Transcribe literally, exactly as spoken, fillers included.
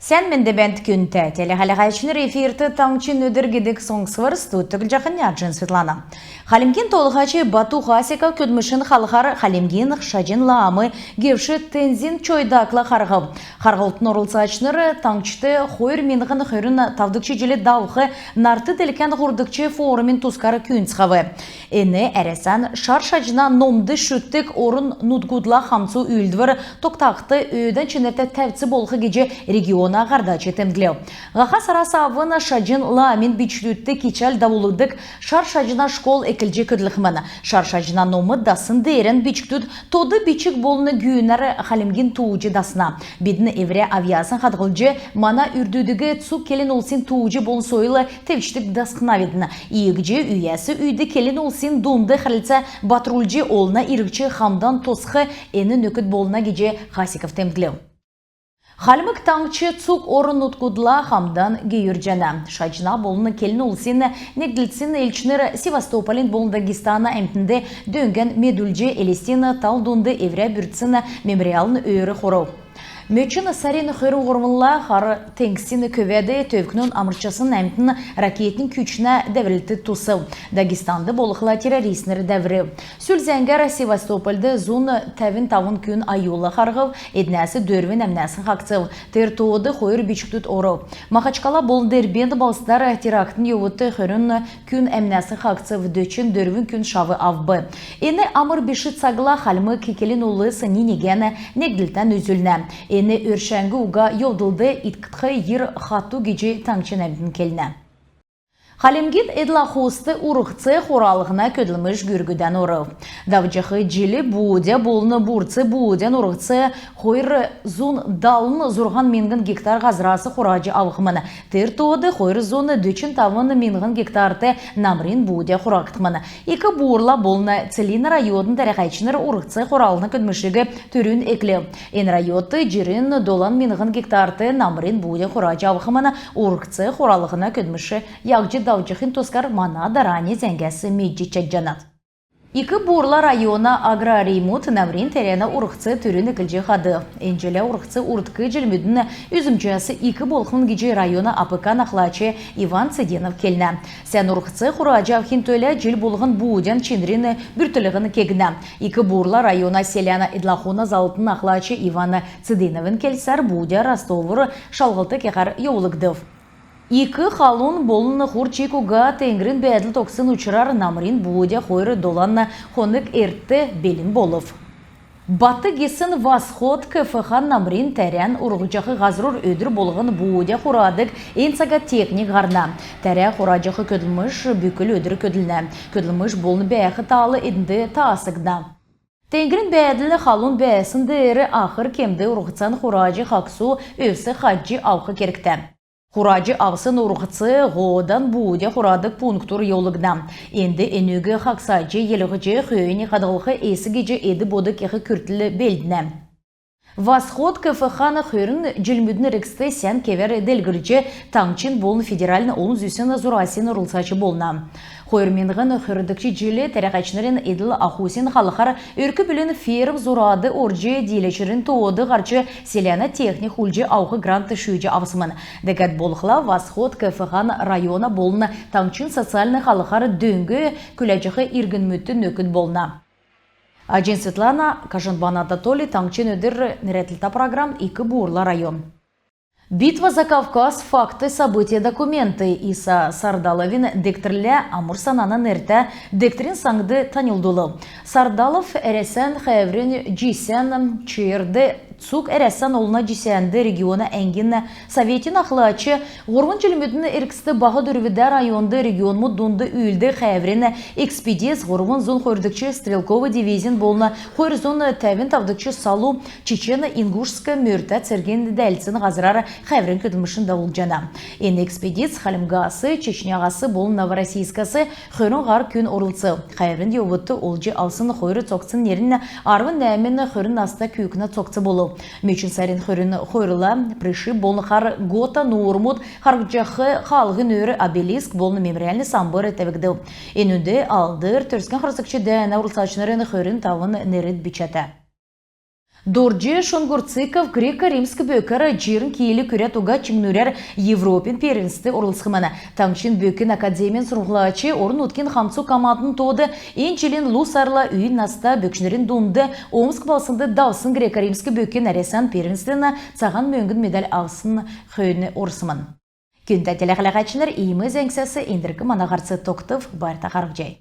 Сән менд бәәнт, күндтә телехәләгәчнр! Эфирт «Таңһчин өдр» гидг соңсвр. Студьд Түглҗәхнә Җин Светлана. Хальмгин Толһач Бату Хасиков көдлмшин халхар Хальмгин Шаҗн лам гевш Тензин Чойдакла харһв. Харһлтын орлцачнр таңһчд хойр миңһн хөрн тавдгч җил давх нарт-делкән һурвдгч форумин тускар күүндцхәв. Эн Әрәсән шар шаҗна номд шүтдг орн-нутгудла хамцу үүлдвр тогтахд өөдән чинртә тәвц болх гиҗ региона һардач темдглв. Һаха сарас авн Шаҗн ламин бичкдүдт кичәл давулдг шар шаҗна школ эклҗ көдлхмн. Шар шаҗна номд дассн деерән бичкдүд тод бичг болн гүүнәр хальмгин тууҗ дасна. Бидн эврә авъясан хадһлҗ, мана үрдүдиг цуг келн улсин тууҗ болн сойл тевчдг дасхнавидн. Иигҗ үйәс үйд келн улсин дунд хәрлцә батрулҗ, олна иргч хамдан тосх эн нөкд болна гиҗ Хасиков темдглв. Хальмг Таңһч цуг орн-нутгудла хамдан гейүрҗәнә. Шаҗна болн келн улсин негдлтсин элчнр Севастополин болн Дагестана әмтнд дөңгән медүлҗ, Элстин тал дунд эврә бүрдсн мемориальн өөр хурв. Мөчн сарин хөрн һурвнла Хар теңгсин көвәд төвкнүн амрчасн әмтн ракетин күчнә дәврлт тусв. Дагестанд болхла террористнр дәврв. Сүл зәңгәр Севастопольд зун тәвн тавн күн аюлла харһв, эднәс дөрвн әмнәсн хаһцв, тер тоод хойр бичкдүд орв. Махачкала болн Дербент балһсдар терактин йовудт хөрн күн әмнәсн хаһцв, дөчн дөрвн күн шав авв. Эн амр биш цагла хальмг келн улс ни-негән негдлтән үзүлнә. Эн өршәңгү уга йовдлд иткх йир хату гиҗ таңһчин әмтн келнә. Хальмгин эдл-ахуст урһц хуралһна көдлмш гүргүдән орв. Давҗах җил буудя болн бурц буудян урһц хойр зун далн зурһан миңһн гектар һазрас хураҗ авхмн. Тер тоод хойр зун дөчн тавн миңһн гектарт намрин буудя хурагдхмн. Ик Буурла болн Целинн района тәрәчнр урһц хуралһна көдлмшиг түрүн эклв. Эн районд җирн долан миңһн гектарт намрин буудя хураҗ авхмн. Урһц хуралһна көдлмш яһҗ давҗахин тускар мана дарани зәңгәс медҗ чадҗанат. Ик Буурла района аграриймуд намрин тәрәнә урһц түрүн эклҗ хадв. Эн җилә урһц урдк җилмүдин үзмҗәс ик болхмн гиҗ района АПК-н ахлач Иван Цеденов келнә. Сән урһц хураҗ авхин төлә җил болһн буудян чинрин бүртклһн кегднә. Ик Буурла района селәнә эдл-ахуна заллтын ахлач Иван Цеденовин келсәр, буудя Ростовур шалһлт кехәр йовулгдв. Ик халун болн хур чиг уга теңгрин бәәдл тогтсн учрар намрин буудя хойр долан хонг эрт белн болв. Бат гисн «Восход» КФХ-н намрин тәрән урһҗах һазрур өдр болһн буудя хурадг эн цага техник һарна. Тәрә хураҗах көдлмш бүкл өдр көдлнә. Көдлмш болн бәәх таал эднд таасгдна. Теңгрин бәәдл халун бәәсн деер ахр кемд урһцан хураҗ хагсу өвс хадҗ авх кергтә. Хураҗ авсн урһц һоодан буудя хурадг пунктур йовулгдна. Энд энүг хагсаҗ, йилһҗ, хөөннь хадһлх эс гиҗ эд-бод кех күртл белднә. «Восход» КФХ-н хөрн җилмүдин эргцд сән кевәр делгрҗ, таңһчин болн федеральн олн зүсн зурасин орлцач болна. Хойр миңһн хөрдгч җил тәрәчнрин эдл-ахусин халхар өрк-бүлин ферм зурад орҗ, дииләчнрин тоод һарч, селәнә техник хулдҗ авх грант шүүҗ авсмн. Дәкәд болхла, «Восход» КФХ-н района болн таңһчин социальн халхар дөң күләҗәх иргнмүдт нөкд болна. Аҗин Светлана, Кажанбан Анатолий, «Таңһчин өдр» нерәдлһтә программ, Ик Буурла район. «Битва за Кавказ. Факты, события, документы» Иса Сардаловин дегтрлә Амур-Сананын нертә дегтрин саңд таньлдулв. Сардалов Әрәсән хәәврин җисән, ЧР-д, цуг Әрәсән олна җисәнд региона әңгин советин ахлач, һурвн җилмүдин эргцд Баһ Дөрвдә районд регионмуд дунд үүлддг хәәврин экспедиц һурвн зун хөрдгч стрелков дивизин болн хойр зун тәвн тавдгч салу Чечено-Ингушск мөртә цергин дәәлдсн һазрар хәәврин көдлмшән давулгдҗана. Эн экспедицд Хальмгас, Чечняһас болн Новороссийскас хөрн һар күн орлцв. Хәәврин йовудт олҗ авсн хойр цогцин нернь арвн нәәмн – хөрн наста күүкнә цогц болв. Мөчн сарин хөрн хойрла пришиб болн хар гота нуурмуд харһҗах хаалһин өөр обелиск болн мемориальн самбр тәвгдв. Энүнд Алдр Төрскән харсгч дәәнә орлцачнрин хөрн тавн нерд бичәтә. Дорҗ Шунгурциков грек-римск бөкәр җирн кил күрәд уга чиңнүрәр Европин первенствд орлцхмн. Таңһчин бөкин академин сурһмҗлач орн-нутгин хамцу командын тоод эн җилин лу сарла үй наста бөкчнрин дунд Омск балһснд давсн грек-римск бөкин Әрәсән первенствин цаһан мөңгн медаль авсн хөөн орсмн. Күндтә телехәләһәчнр, иим зәңгсәс эндрк мана һарц тогтв. Байрта харһцхай.